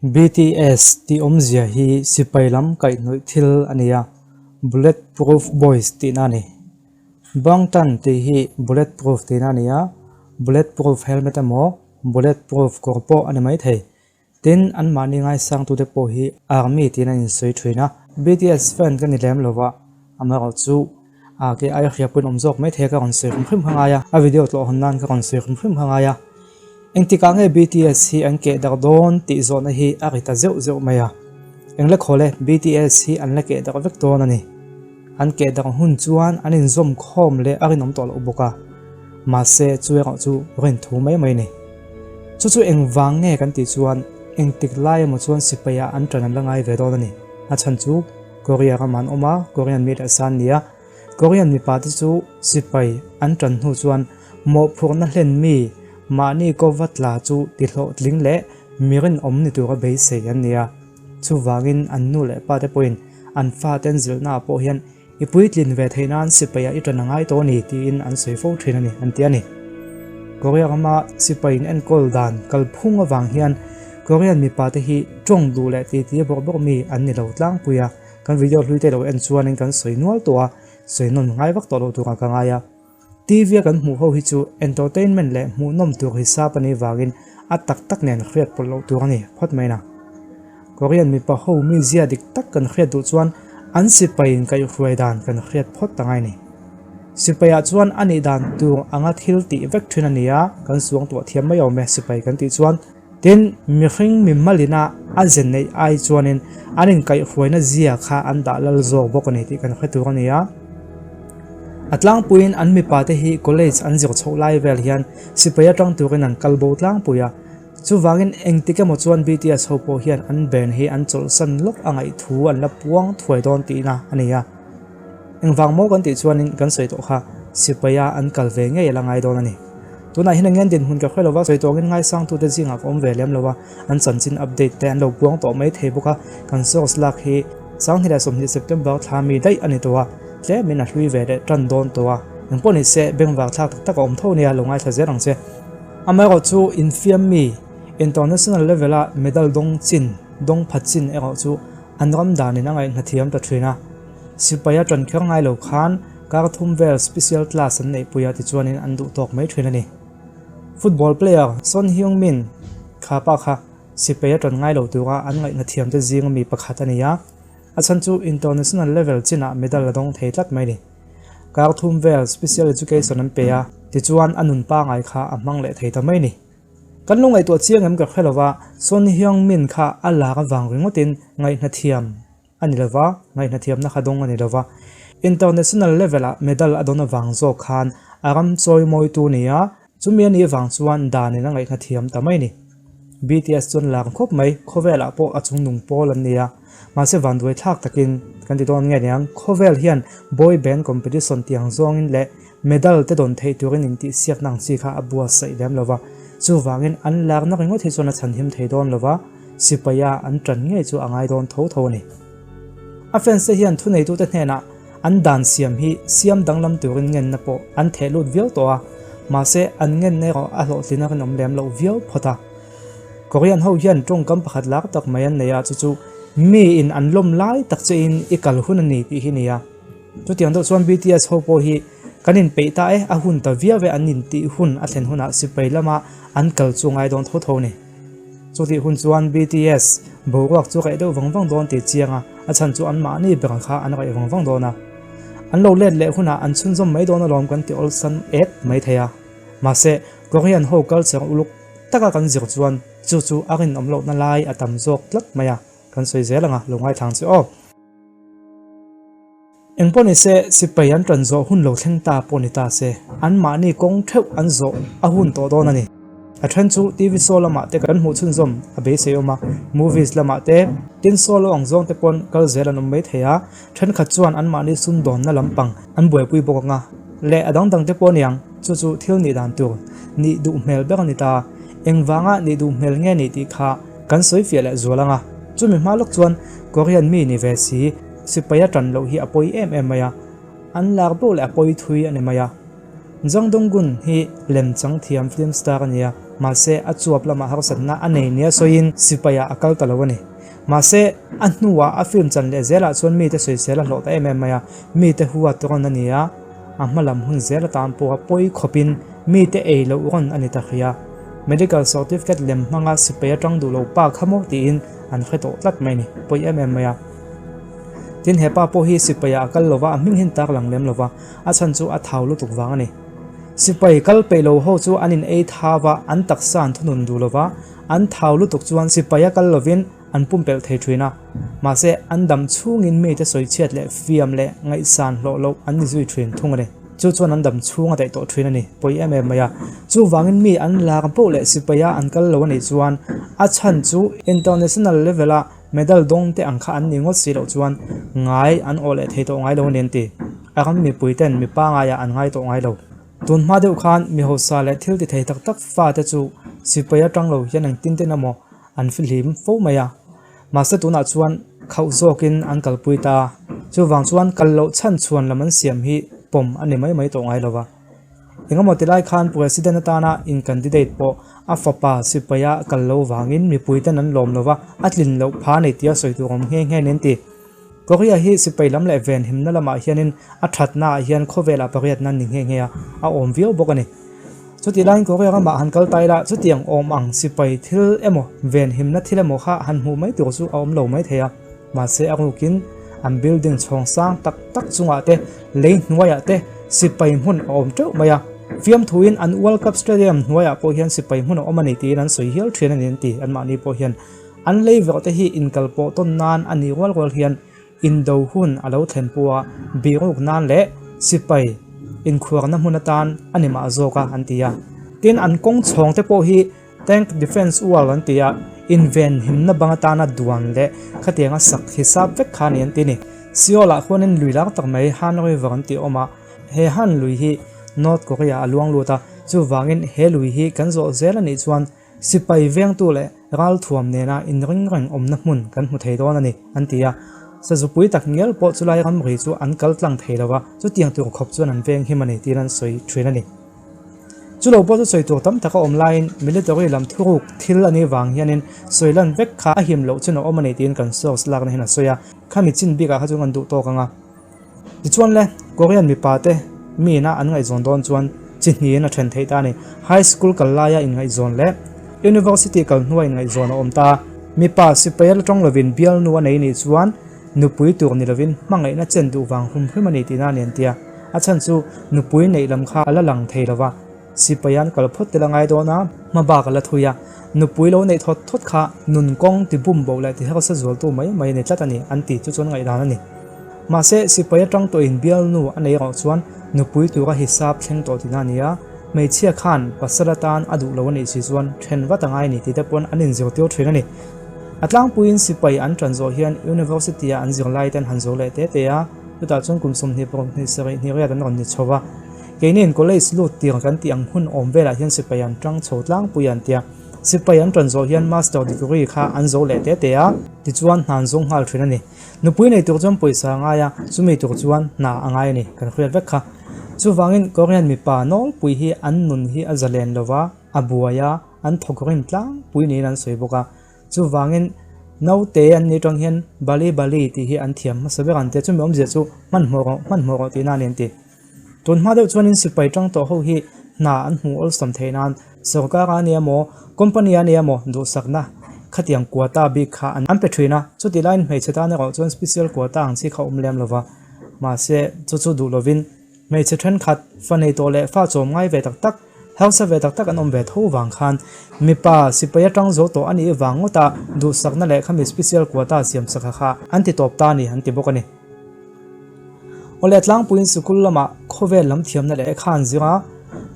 BTS tih awmzia hi sipai lam kaihhnawih thil a ni a, Bullet Proof Boys tihna a ni. Bangtan tih hi Bullet Proof tihna a ni a, Bullet Proof helmet emaw Bullet Proof kawr pawh a ni mai thei. Tin, anmahni ngaisangtute pawh hi Army tiin an insawi thin a. BTS fan ka ni lem lo va, amaherawhchu a ke aia hria pawhin awm zawk mai thei a ka rawn sawi hrim hrim kha ngai a, a video tlawh hawn nan ka rawn sawi hrim hrim kha ngai a. Engtikah nge BTS hi an keh darh dawn tih zawhna hi a ri ta zeuh zeuh mai a. Engle khawl e, BTS hi an la keh darh vek dawn a ni. An keh darh hun chuan an inzawm khawm leh a rinawm tawh loh bawk a. Mahse, chu erawh chu rinthu mai mai a ni. Chu chu engvang nge kan tih chuan engtik lai emaw chuan sipai ah an ṭan an la ngai ve dawn a ni. A chhan chu Korea ramah an awm a, Korean mi leh sa an ni a. Korean mipa te chu sipai an ṭan hnu chuan mawhphurhna hlen mi mahni ko va tla chu ti hlawhtling leh mi rinawm ni tura beisei an ni a. Chuvangin an nu leh pa te pawhin an fate an zilhna ah pawh hian I puitlin ve theih nan sipai ah i ṭan a ngai tawh a ni tiin an sawi fo ṭhin a ni an ti a ni. Korea rama sipai in enkawl dan kalphung avang hian Korean mipa te hi ṭawng duh leh titi a bawrh bawrh mi an ni lo tlangpui a, kan video hlui te lo en chuanin kan sawi nual tawh a, sawi nawn ngai vak tawh lo turah ka ngai a. TV a kan hmuh ho hi chu entertainment leh hmuhnawm tur hisap a nih vangin a tak tak nen hriat pawlh loh tur a ni phawt mai na. Korean mipa ho mizia dik tak kan hriat duh chuan an sipaiin kaihhruai dan kan hriat phawt ta ngai ni. Sipaiah chuan a nih dan tur anga thil tih vek thin a ni a, kan suang tuah thiam mai awm e sipai kan tih chuan. Tin, mihring mi malina a ze neih ai chuanin an inkaihhruaina zia kha an dah lal zawk bawk a ni tih kan hre tur a ni a. A tlangpuiin an mipate hi college an zir chhoh lai vel hian sipai atang turin an kal bo tlangpui a. Chuvangin engtik emaw chuan BTS ho pawh hian an band hi an chawlhsan lawk a ngaih thu an la puang thuai dawn tihna a ni a. Engvang maw kan tih chuanin kan sawi tawh kha sipaia an kal ve ngei a la ngai dawn a ni. Tunah hian engeng dinhmun ka hre lo va, sawi tawngin ngaisangtute zingah ka awm ve lem lo a, an chanchin update te an lo puang tawh mai thei bawk a, kan source lak hi 2020 September thla mi daih a ni tawh a, tlemin a hlui ve leh tan dawn tawh a, engpawh ni se bengvar thlak tak tak a awm tho nia lo ngaithla zel ang che. Amaherawh chu infiam mi international level a medal dawng chin, dawng pha chin erawh chu an ram danin a ngaihna thiam ta thin a. Sipai a tan kher ngai lo khan kar thum vel special class an neihpui a tichuanin an duh tawk mai thin a ni. Football player Son Heung-min kha pa kha sipai a tan ngai lo tura an ngaihna thiamte zinga mi pakhat a ni a, a chhan chu international level chinah medal a dawng thei tlat mai a ni. Kar thum vel special education an pe a, tichuan a nun pangai kha a hmang leh thei ta mai a ni. Kan lo ngaihtuah chiang em ka hre lova, Son Heung-min kha a lak avang ringawtin ngaihna thiam a ni lova, ngaihnathiamna kha dawng a ni lova. International level ah medal a dawn avang zawk khan a ram chawi mawitu ni a, chumi a nih avang chuan danin a ngaihnathiam ta mai a ni. BTS chuan lar khawp mai, khawvelah pawh a chungnung pawl an ni a, mahse vanduai thlak takin kan ti dawn nge niang, khawvel hian boy band competition tiang zawngin leh medal te dawn theih turin intihsiakna ang chi kha a buatsaih lem lova, chuvangin an larna ringawt hi chuan a chhanhim thei dawn lova. Sipaia an ṭan ngei chu a ngai dawn tho tho a ni. A fans te hian thuneitute hnenah an dan siam hi siam danglam turin ngenna pawh an theh lut viau tawh a, mahse an ngenna erawh a hlawhtlin a rinawm lem loh viau phawt a. Korean ho hian tawngkam pakhat lar tak mai an nei a, chu chu miin an lawm lai tak chein i kal hun a ni tih hi ni a. Chutiang deuh chuan BTS ho pawh hi kan inpeih ta e, a hun ta viau e an intih hun a thlen hunah sipai lama an kal chu ngai dawn tho tho a ni. Chutih hun chuan BTS boruak chu raih deuh vang vang dawn tih chiang a, a chhan chu anmahni ber kha an raih vang vang dawn a. An lo let leh hunah an chhunzawm mai dawn alawm kan ti awlsam et mai thei a. Mahse, Korean ho culture uluk taka kan zir chuan chu chu a rinawm lohna lai a tam zawk tlat mai a, kan sawi zel ang a, lo ngaithlang che aw. Engpawh ni se, sipai an tan zawh hun lo thleng ta pawh ni ta se, anmahni kawng theuh an zawh a hun tawh dawn a ni. A then chu TV show lamah te kan hmuh chhunzawm a beisei awm a, movies lamah te, tin solo ang zawng te pawn kal zel an awm mai thei a, thenkhat chuan anmahni sumdawnna lampang an buaipui bawk ang a, leh a dang dang te pawh a ni ang, chu chu thil nih dan tur nih duh hmel ber a ni ta. Engvanga nih duh hmel nge nih tih kha kan sawi fiah leh zual ang a, chumi hma lawk chuan Korean mi ni ve si, Sipai a tan loh hi a pawi em em mai a, an lar bo leh a pawi thui a ni mai a. Jang Dong-gun hi lemchang thiam film star a ni a, Mahse, a chuap lamah harsatna a nei nia sawiin sipaiah a kal ta lo a ni. Mahse, a hnuah a film chan leh zelah chuan mite sawisel a hlawh ta em em mai a, mite huat rawn a ni a, a hma lam hun zel atan pawha pawi khawpin mite ei loh rawn a ni ta hrih a. Medical certificate lem hmanga sipai atang duh lo pa kha maw tiin an hre tawh tlat mai a ni, pawi em em mai a. Tin, he pa pawh hi sipaiah a kal lova, a hming hian tak lang lem lova, a chhan chu a thau lutuk vang a ni. Sipai kal peih lo ho chu an in ei thau a, an taksa an thunun duh lova, an thau lutuk chuan sipaia kal lovin an pumpelh thei thin a. Mahse, an dam chhungin mite sawichhiat leh fiam leh ngaihsan hlawh loh an ni zui thin thung a ni. Chu chuan an dam chhung a daih tawh thin a ni, pawi em em mai a. Chuvangin mi an lar poh leh sipaia an kal lo a nih chuan a chhan chu international level-a Medal dawng te ang kha an ni ngawt si loh chuan ngai an awh leh thei tawh ngai lo a ni an ti. A ram mipui ten mi pangaiah an ngai tawh ngai lo. Tun hma deuh khan mi hausa leh thil ti thei tak tak fa te chu sipai atang lo hian engtin ten emaw an fihlim fo mai a. Mahse tunah chuan khauh zawkin an kalpui ta. Chuvang chuan kal loh chhan chhuan lam an siam hi pawm a ni mai mai tawh ngai lo va. Engemaw ti lai khan President atana in candidate pawh a fapa sipaia kal lo vangin mipuiten an lawm lova, a tlin loh pha nei tia sawi tur awm nghe nghe nen ti. Korea hi sipai lam leh venhimna lamah hianin a thatna ah hian khawvelah pariatna ni nghe nghe a, a awm viau bawk a ni. Chutih laiin Korea ramah han kal ta ila chutiang awm ang sipai thil emaw venhimna thil emaw kha han hmuh mai tur chu a awm lo mai thei a. Mahse a rukin an building chhawng sang tak tak chungah te, lei hnuaiah te sipai hmun a awm teuh mai a. Fiamthuin an World Cup Stadium hnuaiah pawh hian sipai hmun a awm a ni tiin an sawi hial thin a ni an ti. Anmahni pawh hian an lei verh te hi inkal pawh tawn nan a nih rual rual hian indo hun a lo thlen pawha bihruk nan leh sipai inkhuarna hmun atan a ni mah zawk a an ti a. Tin, an kawng chhawng te pawh hi Tank Defence Wall an ti a, inven himna bang atana duan leh khatianga sak hisap vek kha a ni an ti a ni. Seoul-ah khuanin lui lar tak mai Han River an tih a awm a, he Han lui hi North Korea a luang lut a, chuvangin he lui hi kan zawh zel a nih chuan sipai vengtu leh ralthuam nena inring reng awmna hmun kan hmu thei dawn a ni an ti a. Sazupui tak ngial pawh chulai ramri chu an kal tlang thei lo a, chutiang tur khawp chuan an veng him a ni tiin an sawi thin a ni. Chu lo pawh chu sawi tur tam tak a awm laiin military lam thuruk thil a nih vang hianin sawi lan vek kha a him loh chin a awm a ni tiin kan source lakna hian a sawi a, khami chin bikah kha chuan kan duh tawk ang a. Tichuan le, Korean mipa te miin a an ngaihzawn dawn chuan chi hnihin a then theih ta a ni. High school kal laia inngaihzawn leh University kal hnua inngaihzawn a awm ta. Mipa sipai a la tawng lovin bialnu a nei nih chuan Nupui tur ni lovin hmangaihna chen duh vang hrum hrim a ni tihna a ni an ti a. A chhan chu nupui neih lam kha a la lang thei lo va, sipai an kal phawt tel a ngai dawn a, hma bak a la thui a, nupui lo neih thawt thawt kha nun kawng ti bum bo leh ti harsa zualtu mai mai a ni tlat a ni an ti chu chuan ngaihdan a ni. Mahse, sipai atang tawhin bialnu a nei erawh chuan nupui tura hisap thleng tawh tihna a ni a, hmeichhia khan pasal atan a duh lo a nih si chuan then vat a ngai a ni tih te pawn an inzirtir thin a ni. A tlangpuiin sipai an tan zawh hian University-ah an zirlai te an han zo leh te te a, chutah chuan kum 20 paruk hnih sarih hnih riat an rawn ni chho va. Keiniin college lut tir kan tih ang hun awm velah hian sipai an tang chho tlangpui an tia. Sipai an tan zawh hian Master degree kha an zo leh te te a, tichuan hna an zawng nghal thin a ni. Nupui nei tur chuan pawisa a ngai a, chumi tur chuan hna a ngai a ni, kan hriat vek kha. Chuvangin Korean mipa nawlpui hi an nun hi a zalen lo va, a buai a, an thawk rim tlangpui niin an sawi bawk a. Chuvangin naute an nih tang hian Bali Bali tih hi an thiam hmasa ber an ti a, chumi awmzia chu hmanhmawh rawh hmanhmawh rawh tihna a ni an ti. Tun hma deuh chuanin sipai tang tawh ho hi hna an hmuh awlsam theih nan sorkar a nia maw, company a nia maw duhsakna khatiang quota bik kha an pe thin a, chutih laiin hmeichhe tan erawh chuan special quota ang chi kha a awm lem lova, mahse chu chu duh lovin Hmeichhe thenkhat, fa nei tawh leh fa chawm ngai ve tak tak, hausa ve tak tak an awm ve tho vang khan mipa sipai atang zo tawh a nih vang ngawta duhsakna leh khami special quota siam sakha kha an ti tawp ta a ni an ti bawk a ni. Awle tlangpuiin sikul lamah khawvel lam thiamna leh kha an zir a,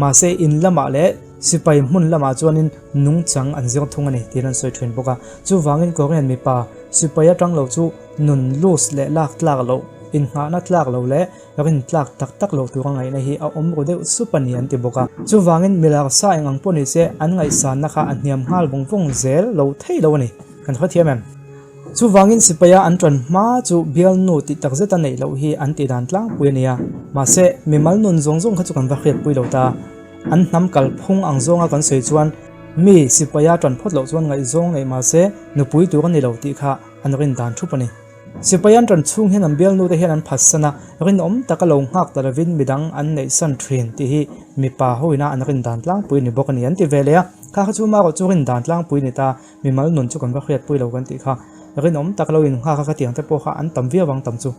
mahse in lamah leh sipai hmun lamah chuanin nungchang an zir thung a ni tiin an sawi thin bawk a. Chuvangin Korean mipa sipai atang lo chu nun loose leh lak tlak loh, innghahna tlak lo leh Rin tlak tak tak loh tura ngaihna hi a awm ru deuh sup a ni an ti bawk a. Chuvangin milar sa eng ang pawh ni se an ngaihsanna kha a hniam nghal vawng vawng zel lo thei lo a ni. Kan hrethiam em? Chuvangin sipaia an ṭan hma chu bialnu tih tak zeta neih loh hi an tih dan tlangpui a ni a. Mahse, mimal nun zawng zawng kha chu kan va hriatpui lo ta. An hnam kalphung ang zawnga kan sawi chuan. Mi sipaia ṭan phawt loh chuan ngaihzawng neih mah se nupui tur a ni lo tih kha an rin dan thup a ni. Sipai an ṭan chhung hian an bialnute hian an phatsan a, rinawm taka lo nghak ta lovin midang an neihsan ṭhin tih hi mipa hoina an rin dan tlangpui ni bawk a ni an ti ve leh a. Kha kha chu marawh chu rin dan tlangpui ni ta, mimal nun chu kan va hriatpui lo kan tih kha. Rinawm taka lo innghak a khatiang te pawh kha an tam viau ang tam chu.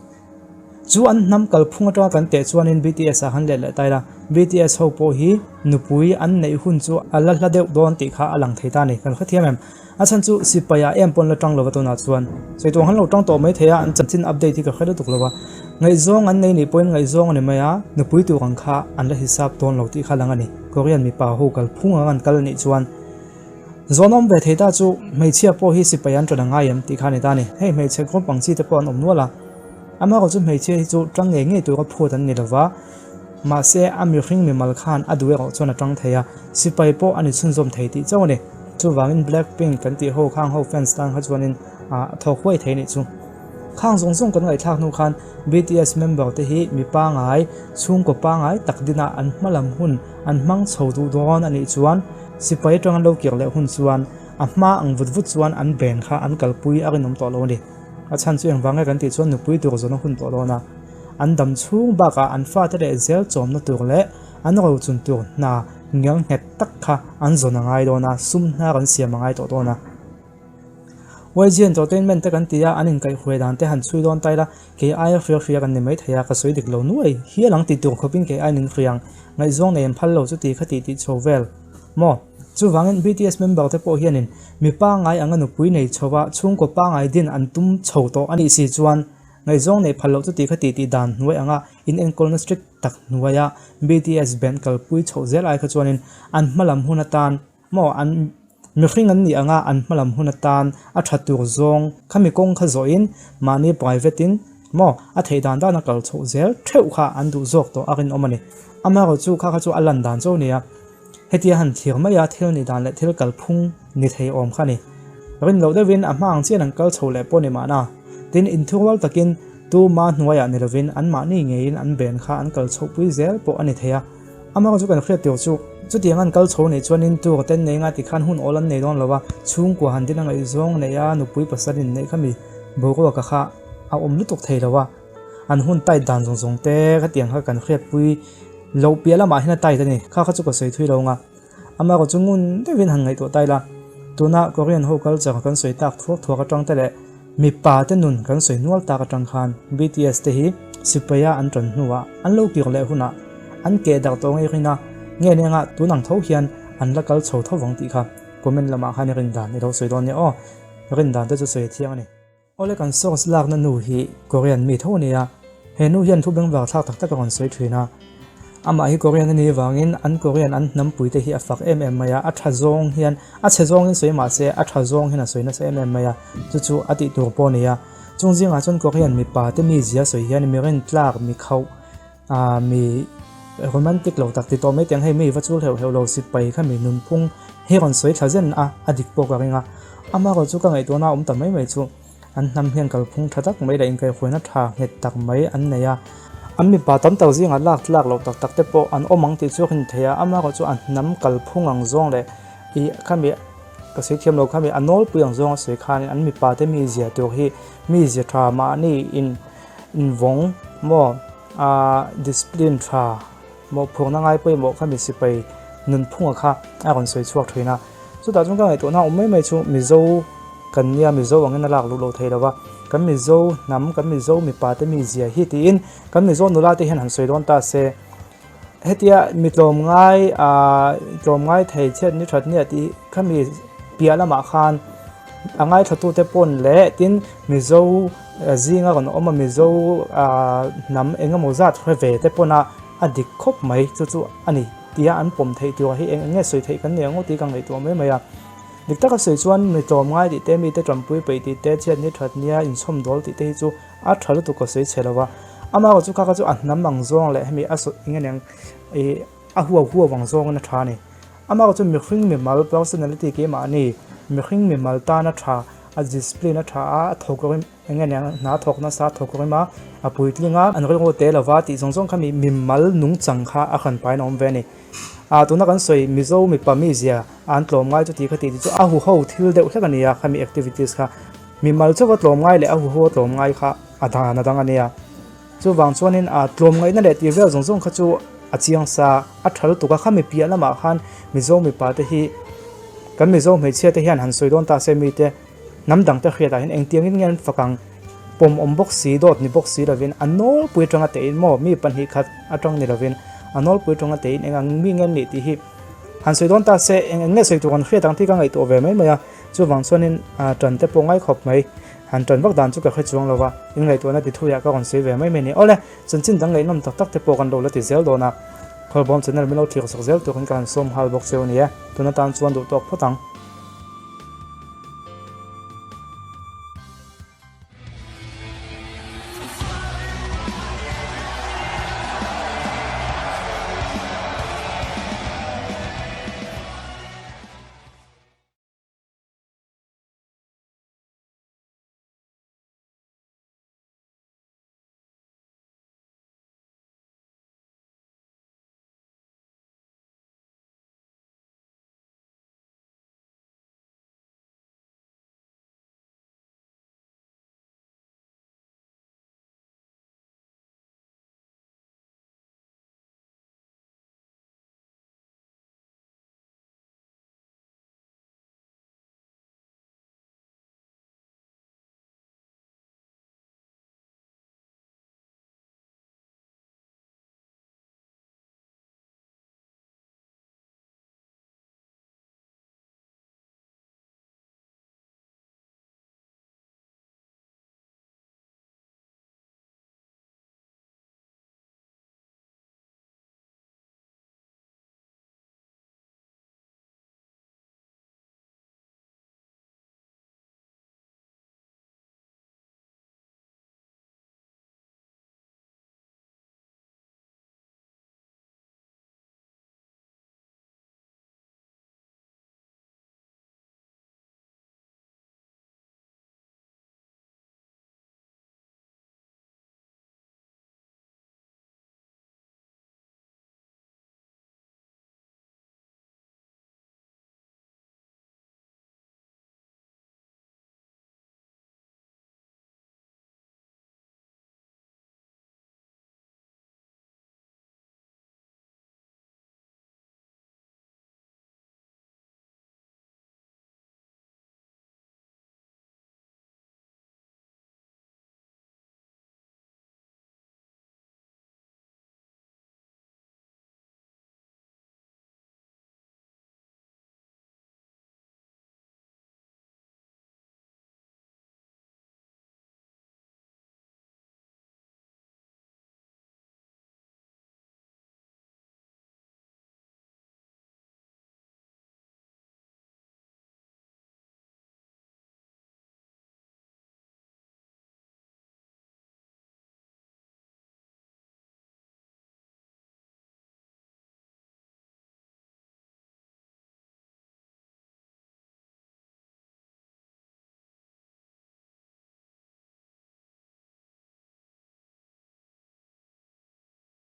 Chu an hnam kalphung atanga kan teh chuanin BTS ah han let leh ta ila, BTS ho pawh hi nupui an neih hun chu a la hla deuh dawn tih kha a lang thei ta a ni. Kan hrethiam em? A chhan chu sipai ah em pawh an la tang lova tunah chuan sawi han lo tang tawh mai thei a, an chanchin update hi ka hre lutuk lova. Ngaihzawng an nei nih pawhin ngaihzawng a ni mai a, nupui tur ang kha an la hisap dawn lo tih kha a lang a ni. Korean mipa ho kalphung ang an kal anih chuan Zawnawm ve thei ta chu hmeichhia pawh hi sipai an ṭan a ngai em tih kha a ni ta a ni. Hei hmeichhe group ang chi te pawh an awm nual a, amaherawh chu hmeichhia hi chu ṭang ngei ngei tura phut an ni lo va, mahse a mihring mimal khan a duh erawh chuan a ṭang thei a, sipai pawh a ni chhunzawm thei tih chauh a ni. Chuvangin Blackpink kan tih ho khang ho fans tan kha chuanin a thawk huai thei nih chu. Khang zawng zawng kan ngaihthlak hnu khan BTS member te hi mi pangai, chhungkaw pangai tak dinah an hmalam hun an hmang chho duh dawn a nih chuan Sipai atanga lo kir leh hun chuan a hma ang vut vut chuan an beng kha an kalpui a rinawm tawh lo a ni. A chhan chu engvang nge kan tih chuan nupui tur zawn a hun tawh dawn a, an dam chhung bakah an fate leh zel chawmna tur leh an rochun tur hna ngial nghet tak kha an zawn a ngai dawn a, sum hnar an siam a ngai tawh dawn a. YG Entertainment te kan ti a, an inkaihhruai dan te han chhui dawn ta ila, kei aia hria hria kan ni maithei a, ka sawi dik lo nuai hial ang tih tur khawpin kei aiin in hria ang, ngaihzawng nei an phal lo chuti kha tih tih chho vel maw? Chuvangin BTS member te pawh hianin mi pangngai anga nupui nei chho a, chhungkaw pangngai din an tum chho tawh a nih si chuan ngaihzawng nei phal loh chuti kha tih tih dan hnuai anga inenkawlna strict tak hnuaia BTS band kalpui chhoh zel ai kha chuanin an hmalam hun atan Maw an mihring an nih anga an hmalam hun atan a tha tur zawng khami kawng kha zawhin mahni private in maw a theih dan dan a kal chhoh zel theuh kha an duh zawk tawh a rinawm a ni. Amaherawh chu kha kha chu a lan dan chauh a ni a, hetia han thlir mai a thil nih dan leh thil kalphung ni thei awm kha a ni. Rin loh deuhin a hma ang chian an kal chho leh pawh ni mahna. Tin, inthurual takin tuma hnuaiah ni lovin anmahni ngeiin an ben kha an kal chhohpui zel pawh a ni thei a. Amaherawh chu kan hriat tur chu chutiang an kal chho neih chuanin tur ten nei nga tikhan hun awl an nei dawn lo a, chhungkua han din a ngaihzawng neih a nupui pasal in neih khami boruaka kha a awm lutuk thei lo a, an hun tight dan zawng zawng te khatiang kha kan hriatpui loh piah lamah hian a tight a ni, kha kha chu ka sawi thui lo nga. Amaherawh chu ngun deuhin han ngaihtuah ta ila, tuna Korean ho culture kan sawi tak thuak thuak atang te leh mipa te nun kan sawi nual tak atang khan BTS te hi sipaia an tan hnuah an lo kir leh hunah an keh darh tawh ngei rin a, nge nengah tun ang tho hian an la kal chho tho vang tih kha comment lamah khan i rin dan i lo sawi dawn nia aw, rin dan te chu sawi a thiang a ni. Awle kan source lakna nu hi Korean mi tho a ni a, he nu hian thu bengvar thlak tak tak a rawn sawi thin a. Amah hi Korean a nih vangin an Korean an hnampui te hi a fak em em mai a, a tha zawng hian a chhe zawngin sawi mah se a tha zawng hian a sawi nasa em em mai a, chu chu a tih tur pawh a ni a. Chung zingah chuan Korean mipa te mizia sawi hian mi rintlak, mi khauh, ah mi romantic lo tak ti tawh mai teh ang hei mi va chul heuh heuh lo sipai kha mi nunphung hi rawn sawi thla zen a a dik pawh ka ring a amaherawh chu ka ngaihtuahna a awm ta mai mai chu an hnam hian kalphung tha tak mai leh inkaihhruaina tha nghet tak mai an nei a an mipa tam tak zingah lak tlak loh tak tak te pawh an awm ang tih chu a rin theih a amaherawh chu an hnam kalphung ang zawng leh ih khami ka sawi thiam lo khami a nawlpui ang zawng a sawi khanin an mipa te mizia tur hi mizia tha mahni in Invawng maw a discipline tha mawhphurhna ngai pawimawh kha mi sipai nunphunga kha a rawn sawi chhuak thin a. Chutah chuan ka ngaihtuahna awm mai mai chu Mizo kan nia Mizo angin a lak luh lo thei lo va, kan Mizo hnam, kan Mizo mipa te mizia hi tiin kan Mizo nula te hian han sawi dawn ta se. Hetia mi tlawmngai ah tlawmngai thei chhiat ni that nia tih khami piah lamah khan a ngaithlatute pawn leh tin Mizo zinga rawn awm a Mizo ah hnam eng emaw zat hre ve te pawna a dik khawp mai chu chu a ni tia an pawm theih tur hi eng eng nge sawi theih kan ni ang aw tih ka ngaihtuah mai mai a. Dik taka sawi chuan mi tlawmngai tih te mite tanpui peih tih te chhiat ni that nia inchhawm dawl tih te hi chu A tha lutuk ka sawi chhe lo va, amaherawh chu kha kha chu a hnam ang zawng leh hemi a sawi eng eng ih a huau huau ang zawngin a tha a ni. Amaherawh chu mihring mimal personality keimahni mihring mimal tan a tha, a discipline a tha a, a thawk rim eng eng hna a thawk nasa a thawk rim a, a puitling a, an rilru te lo va tih zawng zawng kha mi mimal nungchang kha a hran pahin a awm ve a ni. Ah tuna kan sawi Mizo mipa mizia an tlawm ngai chu tih kha tih chu a huho thil deuh hlek a ni a, khami activities kha mimal chauha tlawm ngai leh a huho tlawm ngai kha a dan a dang a nia. Chuvang chuanin ah tlawm ngaihna leh tih vel zawng zawng kha chu a chiang sa a tha lutuk a, khami piah lamah khan Mizo mipa te hi kan Mizo hmeichhia te hian han sawi dawn ta se mite Hnam dangte hriatah hian engtiangin nge an fak ang? Pawm awm bawk si, dawt ni bawk si lovin, a nawlpui atanga tein maw, mi pahnih khat atang ni lovin, a nawlpui atanga tein eng ang mi nge an nih tih hi han sawi dawn ta se, eng eng nge sawi tur an hriat ang tih ka ngaihtuah ve mai mai a. Chuvang chuanin tan te pawh ngai khawp mai. Han tan vak dan chu ka hre chuang lo va, in ngaihtuahna ti thuiah ka rawn sawi ve mai mai a ni. Awle, chanchin dang ngaihnawm tak tak te pawh kan lo la ti zel dawn a, Khawlbawm channel min lo thlir sak zel turin ka han sawm nghal bawk cheu a ni e. Tun atan chuan duh tawk phawt ang.